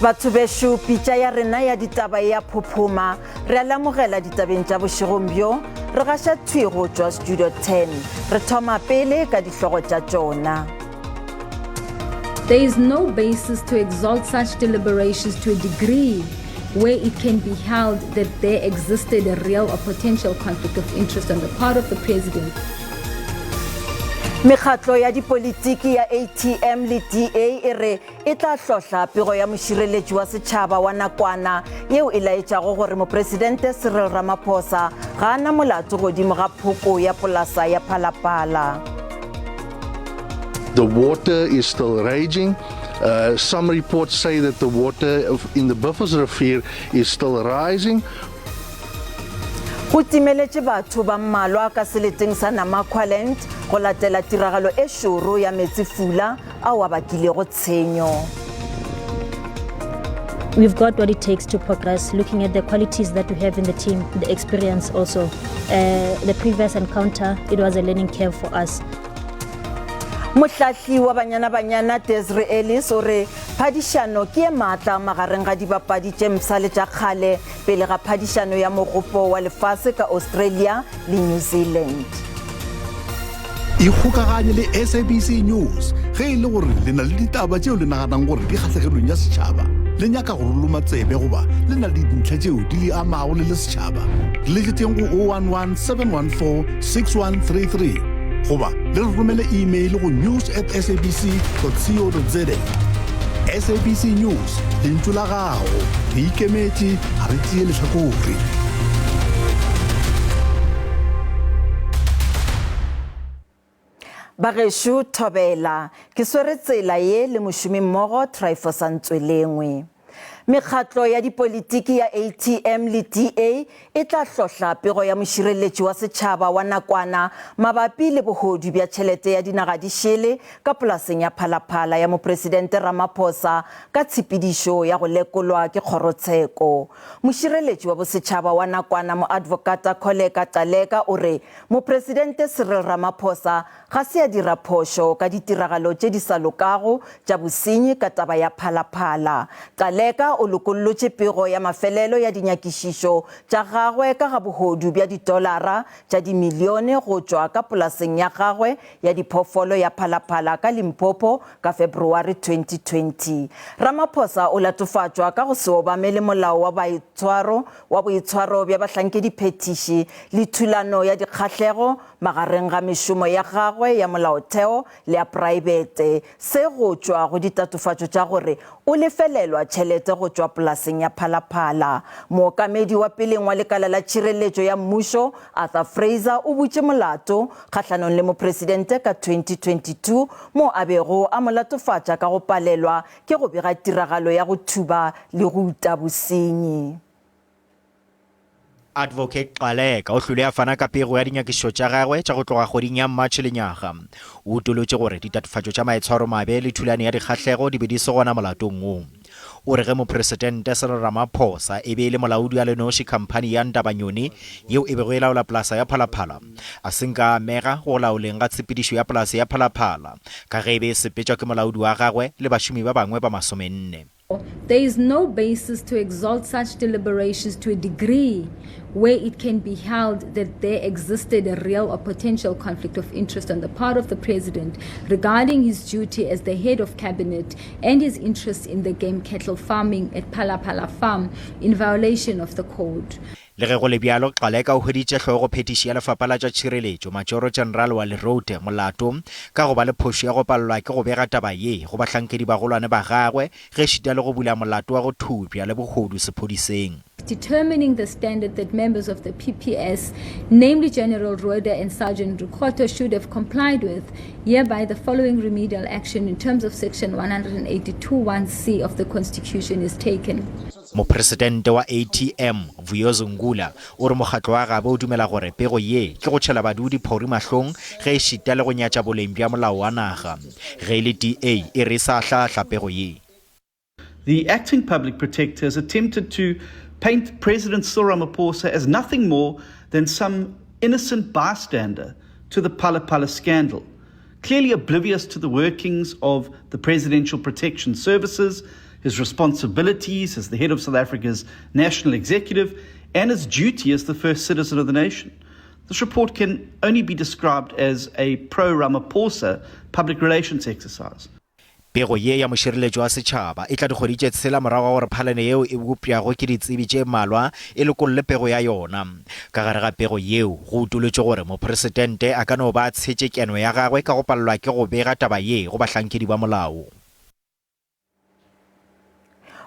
Batho bešo, pitša ya rena ya ditaba e a phophoma. Re a le amogela ditabeng tša bošegong bjo. Re gaša thwi go tšwa Studio 10. Re thoma pele ka dihlogo tša tšona. There is no basis to exalt such deliberations to a degree where it can be held that there existed a real or potential conflict of interest on the part of the president. Mekgatlo ya dipolitiki ya ATM le DA e re e tla hlohla pego ya mošireletši wa setšhaba wa nakwana yeo e laetšago gore Mopresidente Cyril Ramaphosa ga a na molato godimo ga phoko ya polasa ya Phalaphala. The water is still raging. Uh, some reports say that the water in the Buffelsrivier is still rising. Go timeletše batho ba mmalwa ka seleteng sa Namaqualand go latela tiragalo e šoro ya meetsefula ao a bakilego tshenyo. We've got what it takes to progress, looking at the qualities that we have in the team, the experience also. Uh, the previous encounter, it was a learning curve for us. Mohlahli wa Banyana Banyana Desiree Ellis o re phadišano ke ye maatla magareng ga dibapadi tše mpsha le tša kgale pele ga phadišano ya Mogopo wa Lefase ka Australia le New Zealand. Ikgokaganye le SABC News ge e le gore le na le ditaba tšeo le naganang gore di kgahlegelong ya setšhaba, le nyaka go ruluma tsebe goba le na le dintlha tšeo di le amago le le setšhaba. Re letšetšeng go 011 714 6133 goba le re romele email go news at sabc co za. SABC News, lentšu la gago. Re ikemetše, ga re tšee lehlakore. Bagešo Thobela, ke swere tsela ye le mošomimmogo Tryphosa Ntswelengwe. Mekgatlo ya dipolitiki ya ATM le DA e tla hlohla pego ya mošireletši wa setšhaba wa nakwana mabapi le bohodu bja tšhelete ya dinaga di šele ka polaseng ya Phalaphala ya Mopresidente Ramaphosa ka tshepedišo ya go lekolwa ke kgorotsheko. Mošireletši wa bosetšhaba wa nakwana Moadvokata Kholeka Gcaleka o re Mopresidente Cyril Ramaphosa ga se a dira phošo ka ditiragalo tše di sa lokago tša bosenyi ka taba ya Phalaphala. Gcaleka o lokollotše pego ya mafelelo ya dinyakišišo tša gagwe ka ga bohodu bja ditolara tša dimilione go tšwa ka polaseng ya gagwe ya diphoofolo ya Phalaphala ka Limpopo ka Febreware 2020. Ramaphosa o latofatšwa ka go se obamele molao wa baitshwaro wa boitshwaro bja bahlankediphethiši le thulano ya dikgahlego magareng ga mešomo ya gagwe ya molaotheo le ya praebete, se go tšwa go ditatofatšo tša gore o lefelelwa tšhelete go tšwa polaseng ya Phalaphala. Mookamedi wa peleng wa lekala la tšhireletšo ya mmušo, Arthur Fraser, o butše molato kgahlanong le mopresidente ka 2022 moo a bego a mo latofatša ka go palelwa ke go bega tiragalo ya go thuba le go uta bosenyi. Advocate Gcaleka o hlwile a fana ka pego ya dinyakišišo tša gagwe tša go tloga kgweding ya March lenyaga. O utolotše gore ditatofatšo tša maitshwaromabe le thulano ya dikgahlego di be di se gona molatong wo. O re ge Mopresidente Cyril Ramaphosa e be e le molaodi a le noši khamphani ya Ndabanyoni yeo e bego e laola polasa ya Phalaphala, a se nka a amega go laoleng ga tshepedišo ya polase ya Phalaphala ka ge e be e sepetšwa ke molaodi wa gagwe le bašomi ba bangwe ba masomenne. There is no basis to exalt such deliberations to a degree where it can be held that there existed a real or potential conflict of interest on the part of the president regarding his duty as the head of cabinet and his interest in the game cattle farming at Phalaphala Farm in violation of the code. Le ge go le bjalo, Gcaleka o hweditše hlogophethiši ya Lefapha la tša Tšhireletšo, Majoro General wa Leroute, molato ka go ba le phošo ya go palelwa ke go bega taba ye go bahlankedibagolwane ba gagwe ge šita le go bula molato wa go thubja le bohodu sephodiseng. Determining the standard that members of the PPS, namely General Rhoode and Sergeant Rikhotto, should have complied with, hereby the following remedial action in terms of section 182 1C of the Constitution is taken. Mopresidente wa ATM, Vuyo Zungula, o re mokgatlo wa gabo o dumela gore pego ye ke go tšhela badudi phori mahlong ge e šita le go nyatša boleng bja molao wa naga. Ge e le DA e re e sa ahlaahla pego ye. The acting public protector has attempted to paint President Cyril Ramaphosa as nothing more than some innocent bystander to the Phala Phala scandal, clearly oblivious to the workings of the Presidential Protection Services. his responsibilities as the head of South Africa's national executive, and his duty as the first citizen of the nation. This report can only be described as a pro Ramaphosa public relations exercise. Pego ye ya mošireletši wa setšhaba e tla dikgwedi tše tshela morago ga gore phalane yeo e bopšago ke ditsebi tše mmalwa e lokolle pego ya yona. Ka gare ga pego yeo go utolotšwe gore mopresidente a ka no ba a tshetše keno ya gagwe ka go palelwa ke go bega taba ye go bahlankedi ba molao.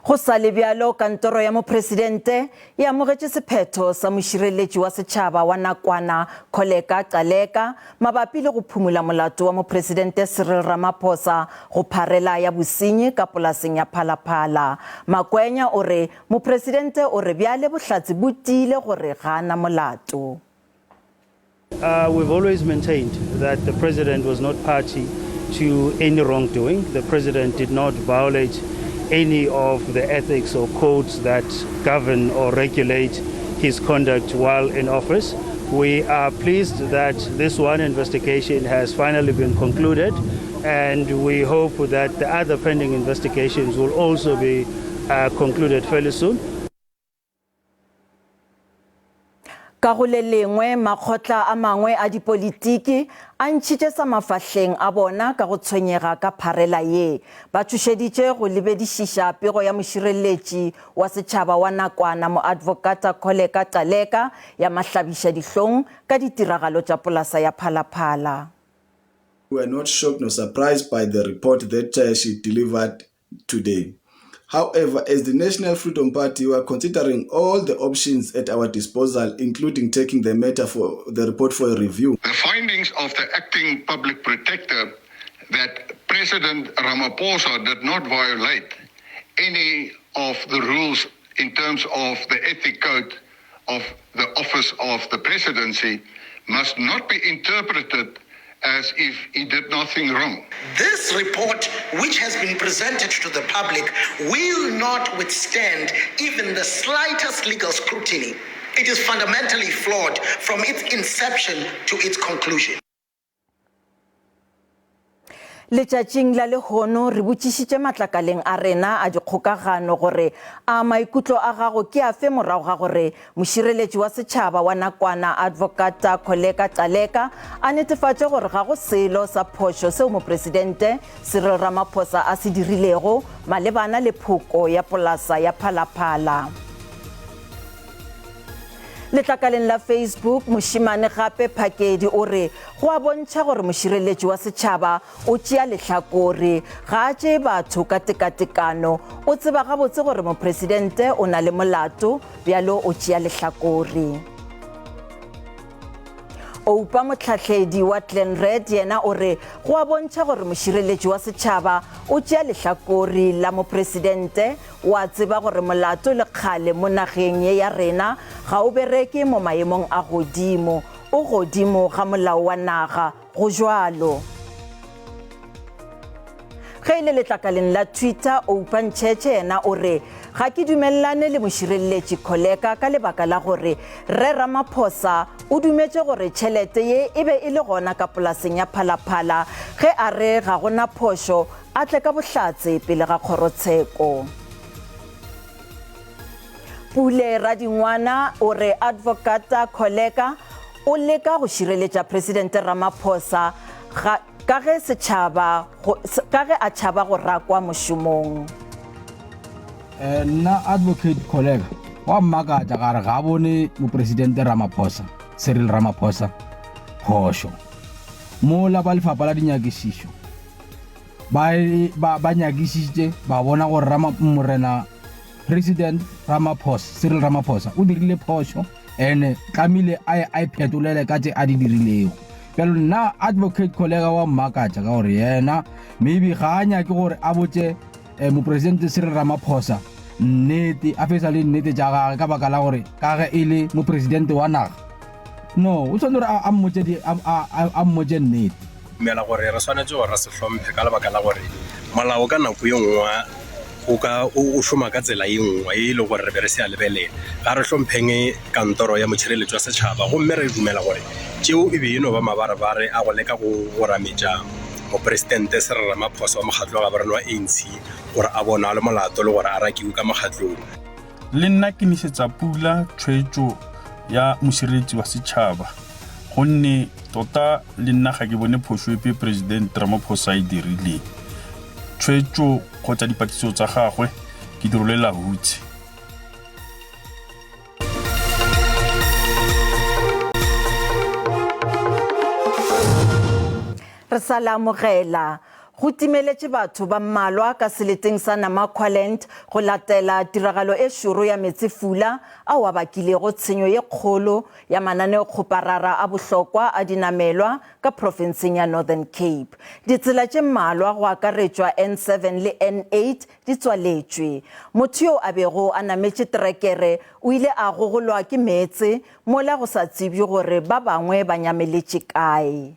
Go sa le bjalo, kantoro ya mopresidente e amogetše sephetho sa mošireletši wa setšhaba wa nakwana Kholeka Gcaleka mabapi le go phumula molato wa mopresidente Cyril Ramaphosa go pharela ya bosenyi ka polaseng ya Phalaphala. Makwenya o re mopresidente o re bjale bohlatse bo tiile gore ga a na molato. Uh, we've always maintained that the president was not party to any wrongdoing. The president did not violate any of the ethics or codes that govern or regulate his conduct while in office. We are pleased that this one investigation has finally been concluded, and we hope that the other pending investigations will also be uh, concluded fairly soon. Ka go le lengwe, makgotla a mangwe a dipolitiki a ntšhitše sa mafahleng a bona ka go tshwenyega ka pharela ye. Ba tšhošeditše go lebedišiša pego ya mošireletši wa setšhaba wa nakwana Moadvokata Kholeka Gcaleka ya mahlabišadihlong ka ditiragalo tša polasa ya Phalaphala. We were not shocked nor surprised by the report that uh, she delivered today. However, as the National Freedom Party, we are considering all the options at our disposal, including taking the matter for the report for a review. The findings of the acting public protector that President Ramaphosa did not violate any of the rules in terms of the ethic code of the office of the presidency must not be interpreted as if he did nothing wrong. This report, which has been presented to the public, will not withstand even the slightest legal scrutiny. It is fundamentally flawed from its inception to its conclusion. Letšatšing la lehono re botšišitše matlakaleng a rena a dikgokagano gore a maikutlo a gago ke afe morago ga gore mošireletši wa setšhaba wa nakwana Advocata Kholeka Gcaleka a netefatše gore ga go selo sa phošo seo Mopresidente Cyril Ramaphosa a se dirilego malebana le phoko ya polasa ya Phalaphala. Letlakaleng la Facebook, mošemane gape Phakedi o re go a bontšha gore mošireletši wa setšhaba o tšea lehlakore, ga a tšee batho ka tekatekano, o tseba gabotse gore mopresidente o na le molato, bjalo o tšea lehlakore. Oupa mohlahledi wa Glenred yena o re go a bontšha gore mošireletši wa setšhaba o tšea lehlakore la mopresidente, O a tseba gore molato le kgale mo nageng ye ya rena ga o bereke mo maemong a godimo. O godimo ga molao wa naga. Go jwalo. Ge e le letlakaleng la Twitter, Oupa Ntšhetšhe yena o re, Ga ke dumelelane le mošireletši Kholeka ka lebaka la gore Rre Ramaphosa o dumetše gore tšhelete ye e be e le gona ka polaseng ya Phalaphala ge a re ga go na phošo a tle ka bohlatse pele ga kgorotsheko. Pule Radingwana o re Advocata Kholeka o leka go šireletša Presidente Ramaphosa ga, ka ge setšhaba ka ge a tšhaba go rakwa mošomong. Eh, nna Advocate Kholeka wa mmakatša ka re ga a bone Mopresidente Ramaphosa, Cyril Ramaphosa, phošo. Mola ba lefapha la dinyakišišo ba, ba, ba nyakišitše ba bona gore Rama, morena President Ramaphosa, Cyril Ramaphosa o dirile phošo ene tlamile a ye a iphetolele ka tše a di dirilego. Bjalo nna Advocate Kholeka wa mmakatša ka gore yena maybe ga a nyake gore a botše eh, mopresidente Cyril Ramaphosa nnete, a fetsa le nnete tša gage ka baka la gore ka ge e le mopresidente wa naga. No, o tshwanetse gore a mmotše a mmotše nnete. Dumela gore re swanetše gore re se hlomphe ka lebaka la gore molao ka nako ye nngwe o ka o šoma ka tsela ye nngwe e le gore re be re se a lebelela. Ga re hlompheng kantoro ya motšhireletši wa setšhaba gomme re dumela gore tšeo e be e no ba mabarebare a go leka go gorametša. Mopresidente Cyril Ramaphosa wa mokgatlo wa gaborena wa ANC gore a bonwe a le molato le gore a rakiwe ka mokgatlong. Le nna ke nisetsa pula tshwetso ya mosireletsi wa setšhaba gonne tota le nna ga ke bone phoso epe President Ramaphosa e dirileng. Tshwetso kgotsa dipatlisiso tsa gagwe ke di rolela hutshe. Re sa le amogela. Go timeletše batho ba mmalwa ka seleteng sa Namaqualand go latela tiragalo e šoro ya meetsefula ao a bakilego tshenyo ye kgolo ya mananeokgoparara a bohlokwa a dinamelwa ka profenseng ya Northern Cape. Ditsela tše mmalwa go akaretšwa N7 le N8 di tswaletšwe. Motho yo a bego a nametše trekere o ile a gogolwa ke meetse mola go sa tsebje gore ba bangwe ba nyameletše kae.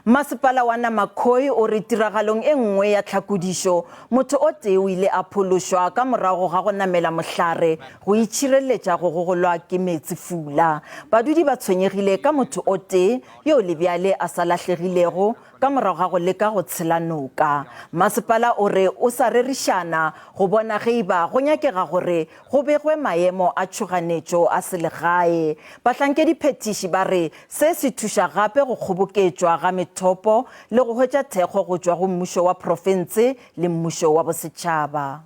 Masepala wa Namakhoi o re tiragalong e nngwe ya tlhakodišo, motho o tee o ile a phološwa ka morago ga go namela mohlare go itšhireletša go gogolwa ke meetsefula. Badudi ba tshwenyegile ka motho o tee yo le bjale a sa lahlegilego ka morago ga go leka go tshela noka. Masepala o re o sa rerišana go bona ge e ba go nyakega gore go begwe maemo a tšhoganetšo a selegae. Bahlankediphethiši ba re se se thuša gape go kgoboketšwa ga methopo le go hwetša thekgo go tšwa go mmušo wa profense le mmušo wa bosetšhaba.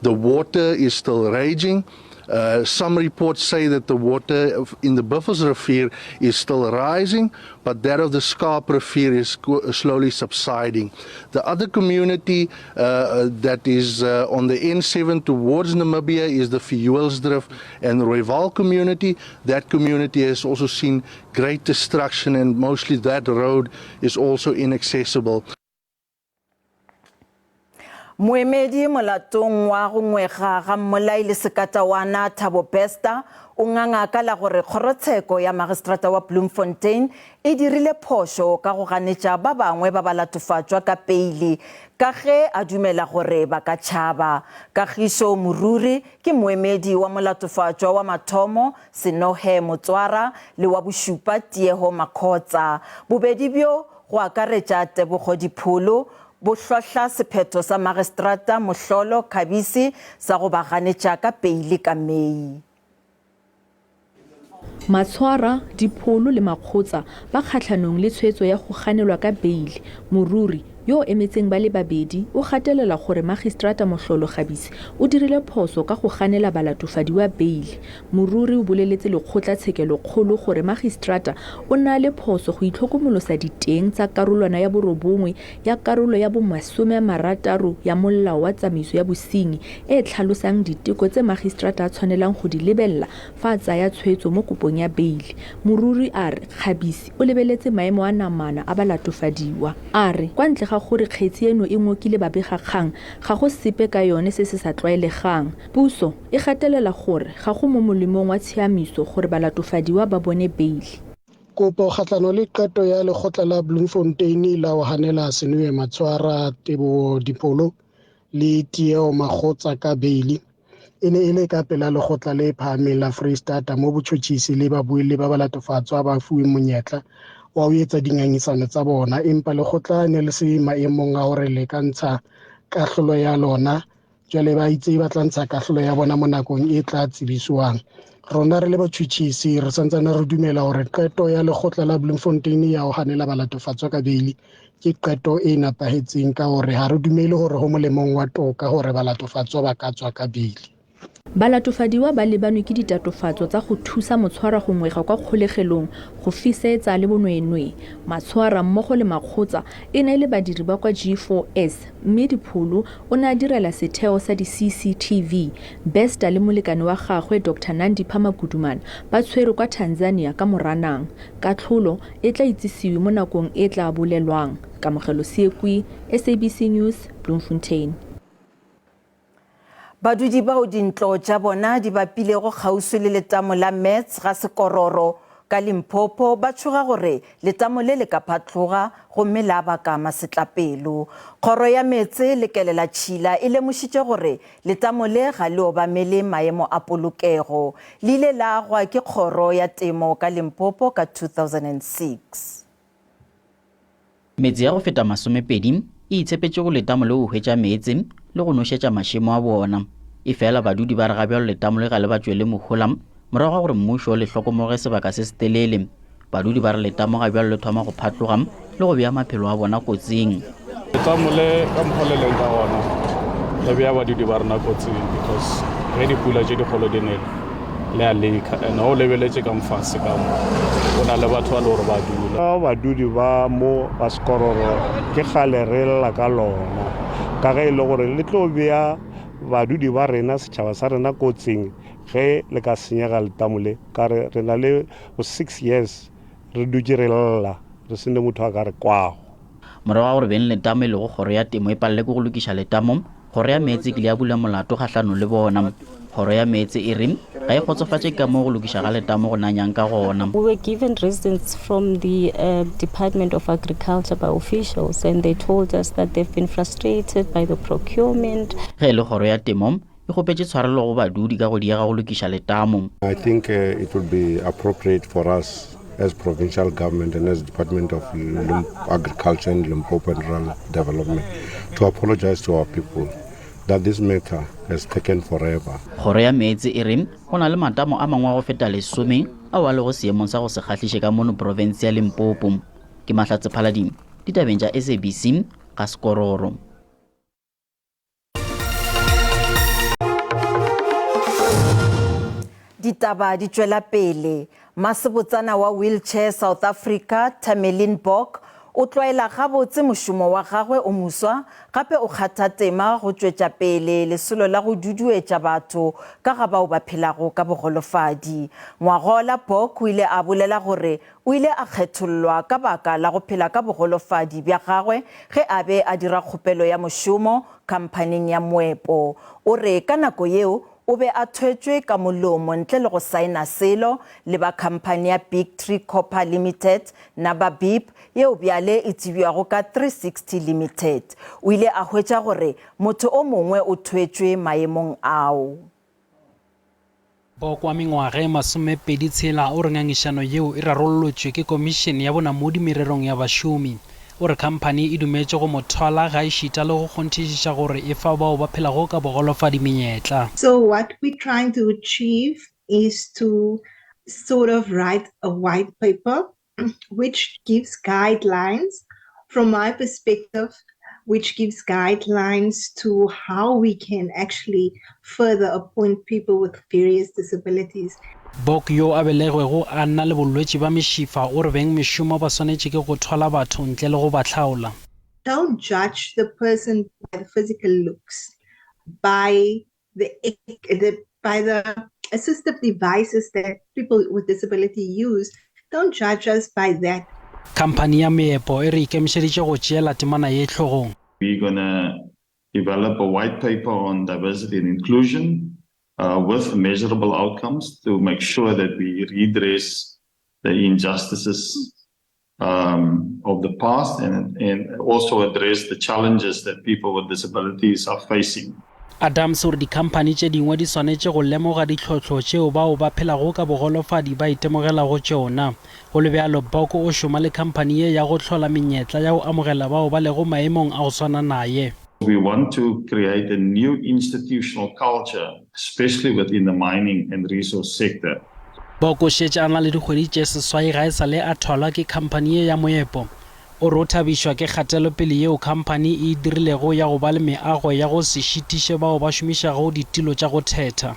The water is still raging. Uh, some reports say that the water in the Buffelsrivier is still rising, but that of the Scarp Rivier is slowly subsiding. The other community uh, uh, that is uh, on the N7 towards Namibia is the Vioolsdrift and Rooiwal community. That community has also seen great destruction and mostly that road is also inaccessible. Moemedi molatong wa go ngwega ga mmolai le sekatawana Thabo Bester o nganga ka la gore kgorotsheko ya magistrata wa Bloemfontein e dirile phošo ka go ganetša ba bangwe ba balatofatšwa ka peili ka ge a dumela gore ba ka tšhaba. Kagiso Moruri ke moemedi wa molatofatšwa wa mathomo Senohe Motswara le wa bošupa Tieho Makhotsa. Bobedi bjo go akaretša Tebogo Dipholo, bo hlohla sephetho sa Magistrata Mohlolo Khabisi sa go ba ganetša ka peili ka Mei. Matshwara, Dipholo le Makgotsa ba kgahlanong le tshwetso ya go ganelwa ka beili. Moruri, yo o emetseng ba le babedi, o gatelela gore Magistrata Mohlolo Khabisi o dirile phoso ka go ganela balatofadiwa beili. Moruri o boleletse lekgotla-tshekelokgolo gore magistrata o nale phoso go itlhokomolosa diteng tsa karolwana ya borobongwe ya karolo ya bomasome-a-marataro ya Molao wa Tsamaiso ya Bosenyi e e tlhalosang diteko tse magistrata a tshwanelang go di lebelela fa a tsaya tshwetso mo kopong ya beile. Moruri a re Kgabisi o lebeletse maemo a namana a balatofadiwa. A re kwa ntle ga gore kgetsi eno e ngokile babegakgang, ga go sepe ka yone se se sa tlwaelegang. Puso e gatelela gore ga go mo molemong wa tshiamiso gore balatofadiwa ba bone beili. Kopo kgahlano le qeto ya lekgotla la Bloemfontein la ho hanela Senoe Matshwara, Teboho Dipholo le Tieo Makgotsa ka beili e ne e le ka pela lekgotla le phahameng la Freistata mo botjhotjhisi le babuelli ba balatofatswa ba fuweng monyetla wa ho etsa dingangisano tsa bona, empa lekgotla ne le se maemong a hore le ka ntsha kahlolo ya lona Jwale ba itse ba tla ntsha kahlolo ya bona mo nakong e tla tsebisiwang. Rona re le batšhutšhisi re santsane re dumela gore qeto ya lekgotla la Bloemfontein ya go ganela balatofatswa ka beili ke qeto e nepagetseng ka gore ga re dumele gore go molemong wa toka gore balatofatswa ba ka tswa ka beili. Balatofadiwa ba lebanwe ke ditatofatso tsa go thusa motshwarwa go ngwega kwa kgolegelong, go fisetsa le bonweenwee. Matshwara mmogo le Makgotsa e ne e le badiri ba kwa G4S mme Dipholo o ne a direla setheo sa di-CCTV. Bester le molekane wa gagwe Doctor Nandipha Magudumana ba tshwerwe kwa Tanzania ka Moranang. Katlholo e tla itsisiwe mo nakong e tla bolelwang. Kamogelo Seekwi, SABC News, Bloemfontein. Badudi bao dintlo tša bona di bapilego kgauswi le letamo la Metz ga Sekororo ka Limpopo ba tšhoga gore letamo le le ka phatloga gomme la baka masetlapelo. Kgoro ya Meetse le Kelelatšhila e lemošitše gore letamo le ga le obamele maemo a polokego. Le ile la agwa ke Kgoro ya Temo ka Limpopo ka 2006. Metse ya go feta masomepedi e itshepetše go letamo le go hwetša meetse le go nošetša mašemo a bona. Efela badudi ba re ga bjalo letamo le ga le ba tšwele mohola morago ga gore mmušo o le hlokomologe sebaka se setelele. Badudi ba re letamo ga bjalo le thoma go phatloga le go bea maphelo a bona kotsing. Letamo le ka mokgwa le leng ka gona le bea badudi ba rena kotsing because ge dipula tše dikgolo di nele le a leaka and o lebeletše ka mofase ka mo go na le batho ba le gore ba dula. Ka badudi ba mo ba Sekororo ke kgale re lla ka lona ka ge e le gore le tlo bea badudi ba rena setšhaba sa rena kotsing ge le ka senyega letamo le ka re re na le go 6 years re dutše re lla re se ne motho a ka re kwago. Morago ga gore beng letamo e lego kgoro ya temo e palele ke go lokiša letamo, kgoro ya meetse e kile ya bula molato kgahlanong le bona. Kgoro ya meetse e re ga e kgotsofatše ka moo go lokiša ga letamo go nanyang ka gona. We were given reasons from the uh, Department of Agriculture by officials and they told us that they've been frustrated by the procurement. Ge e le kgoro ya temo e kgopetše tshwarelo go badudi ka go diega go lokiša letamo. I think uh, it would be appropriate for us as provincial government and as Department of Lim Agriculture and Limpopo and Rural Development to apologize to our people that this matter has taken forever. Kgoro ya meetse e re go na le matamo a mangwe a go feta lesome ao a lego seemong sa go se kgahliše ka mono profense ya Limpopo. Ke Mahlatse Phalading, ditabeng tša SABC, ga Sekororo. Ditaba di tšwela pele. Masebotsana wa Wheelchair South Africa, Tamelin Bok, o tlwaela gabotse mošomo wa gagwe o moswa gape o kgatha tema go tšwetša pele lesolo la go duduetša batho ka ga bao ba phelago ka bogolofadi. Ngwagola Bok o ile a bolela gore O ile a kgethollwa ka baka la go phela ka bogolofadi bja gagwe ge a be a dira kgopelo ya mošomo khamphaning ya moepo. O re ka nako yeo o be a thwetšwe ka molomo ntle le go saena selo le ba khamphani ya Big Tree Copper Limited, Nababeep, yeo bjale e tsebjago ka 360 Limited. O ile a hwetša gore motho o mongwe o thwetšwe maemong ao. Bok wa mengwaga e masomepedi tshela o re ngangišano yeo e rarollotšwe ke Komišene ya Bonamodi Mererong ya Bašomi. O re khamphani e dumetše go mo thwala gaešita le go kgonthišiša gore e fa bao ba phelago ka bogolofadi menyetla. So what we're trying to achieve is to sort of write a white paper which gives guidelines from my perspective which gives guidelines to how we can actually further appoint people with various disabilities. Bok yo a belegwego a na le bolwetši bja mešifa o re beng mešomo ba swanetše ke go thwala batho ntle le go ba hlaola. Don't judge the person by the physical looks, by the, the by the assistive devices that people with disability use. Don't judge us by that. Khamphani ya meepo e re ikemišeditše go tšeela temana ye hlogong. We're gonna develop a white paper on diversity and inclusion uh, with measurable outcomes to make sure that we redress the injustices um, of the past and, and also address the challenges that people with disabilities are facing. Adams o re dikhamphani tše dingwe di swanetše go lemoga ditlhohlo tšeo bao ba phelago ka bogolofadi ba itemogelago tšona. Go le bjalo, Bok o šoma le khamphani ye ya go hlola menyetla ya go amogela bao ba lego maemong a go swana naye. We want to create a new institutional culture, especially within the mining and resource sector. Bok o šetše a na le dikgwedi tše seswai ga e sa le a thwalwa ke khamphani ye ya moepo. O re o thabišwa ke kgatelopele yeo khamphani e e dirilego ya go ba le meago ya go se šitiše bao ba šomišago ditilo tša go thetha.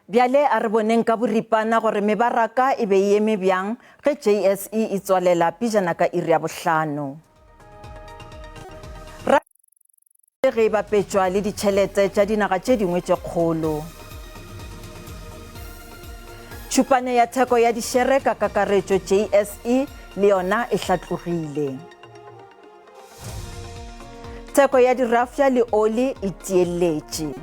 Bjale a re boneng ka boripana gore mebaraka e be e eme bjang ge JSE e tswalela pejana ka iri ya bohlano. Ge e bapetšwa le ditšhelete tša dinaga tše dingwe tše kgolo. Tšhupane ya theko ya dišere ka kakaretšo JSE le yona e hlatlogile. Theko ya dirafša le oli e tieletše.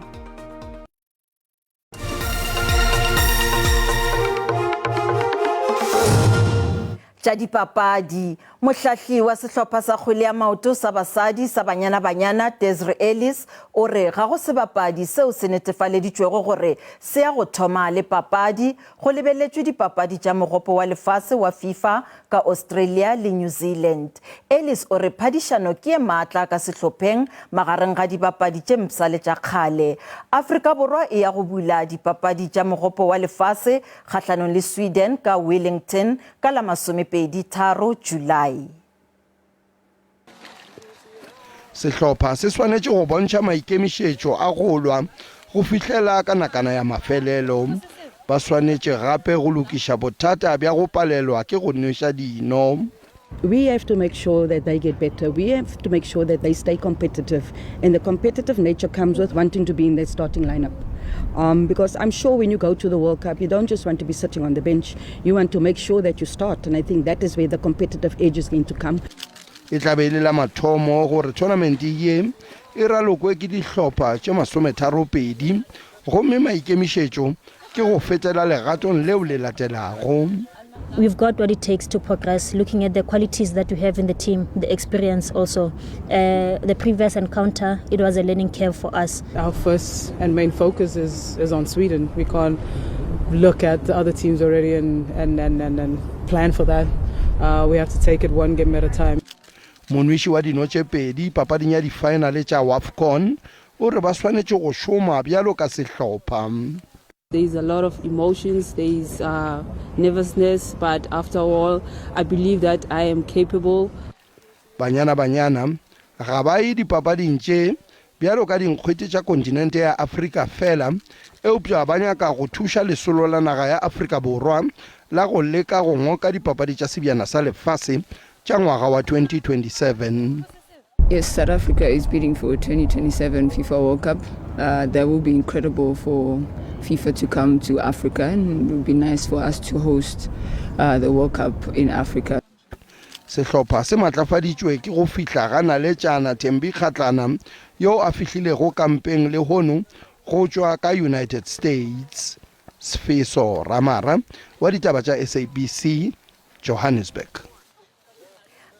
Tša dipapadi. Mohlahli wa sehlopha sa kgwele ya maoto sa basadi sa Banyana Banyana, Desiree Ellis, o re ga go sebapadi seo se netefaleditšwego gore se ya go thoma le papadi go lebeletšwe dipapadi tša Mogopo wa Lefase wa FIFA ka Australia le New Zealand. Ellis o re phadišano ke ye maatla ka sehlopheng magareng ga dibapadi tše mpsha le tša kgale. Afrika Borwa e ya go bula dipapadi tša Mogopo wa Lefase kgahlanong le Sweden ka Wellington ka la masomepedi tharo Julae. Sehlopha se swanetše go bontšha maikemišetšo a go lwa go fihlela ka nakana ya mafelelo. Ba swanetše gape go lokiša bothata bja go palelwa ke go nweša dino. We have to make sure that they get better. We have to make sure that they stay competitive. And the competitive nature comes with wanting to be in that starting lineup. Um, because I'm sure when you go to the World Cup, you don't just want to be sitting on the bench. You want to make sure that you start. And I think that is where the competitive edge is going to come. E tla be e le la mathomo gore thonamente ye e ralokwe ke dihlopha tše masometharopedi gomme maikemišetšo ke go fetela legatong leo le latelago. We've got what it takes to progress, looking at the qualities that we have in the team, the experience also. Uh, the previous encounter, it was a learning curve for us. Our first and main focus is, is on Sweden. We can't look at the other teams already and, and, and, and, and plan for that. Uh, we have to take it one game at a time. Monweši wa dino tše pedi papading ya difaenale tša WAFCON o re ba swanetše go šoma bjalo ka sehlopha. There is a lot of emotions, there is uh, nervousness, but after all, I believe that I am capable. Banyana Banyana ga ba ye dipapading tše bjalo ka dinkgwete tša kontinente ya Afrika fela, eupša ba nyaka go thuša lesolo la naga ya Afrika Borwa la go leka go ngoka dipapadi tša Sebjana sa Lefase tša ngwaga wa 2027. Yes, South Africa is bidding for 2027 FIFA World Cup. Uh, that will be incredible for FIFA to come to Africa and it would be nice for us to host uh, the World Cup in Africa. Sehlopha se matlafaditšwe ke go fihla ga naletšana Thembi Kgatlana yo a fihlilego kampeng lehono go tšwa ka United States. Sfiso Ramara wa ditaba tša SABC, Johannesburg.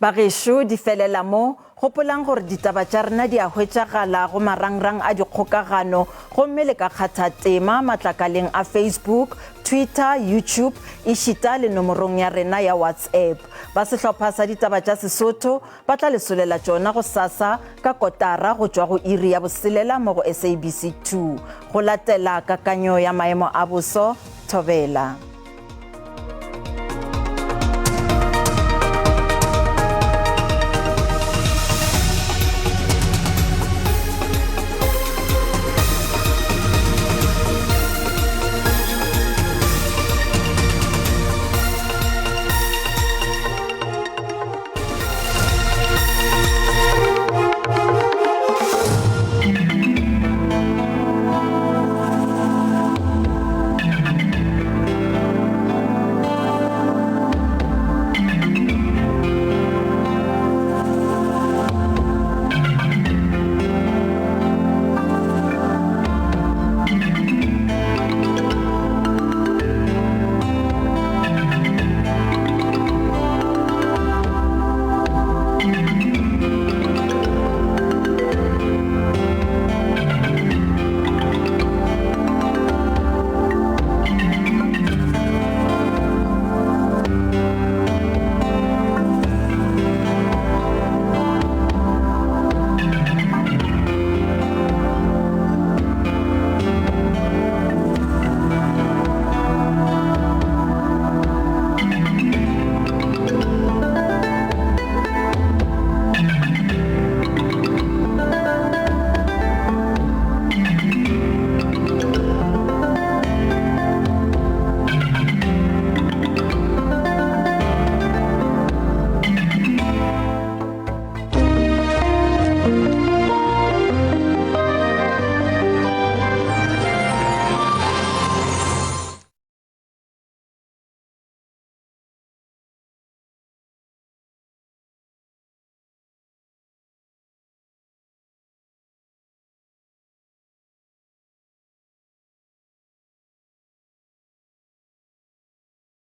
Bagešo, di felela mo. Gopolang gore ditaba tša rena di a hwetšagala go marangrang a dikgokagano gomme le ka kgatha tema matlakaleng a Facebook, Twitter, YouTube ešita le nomorong ya rena ya WhatsApp. Ba sehlopha sa ditaba tša Sesotho ba tla le solela tšona gosasa ka kotara go tšwa go iri ya boselela mo go SABC 2. Go latela kakanyo ya maemo a boso, thobela.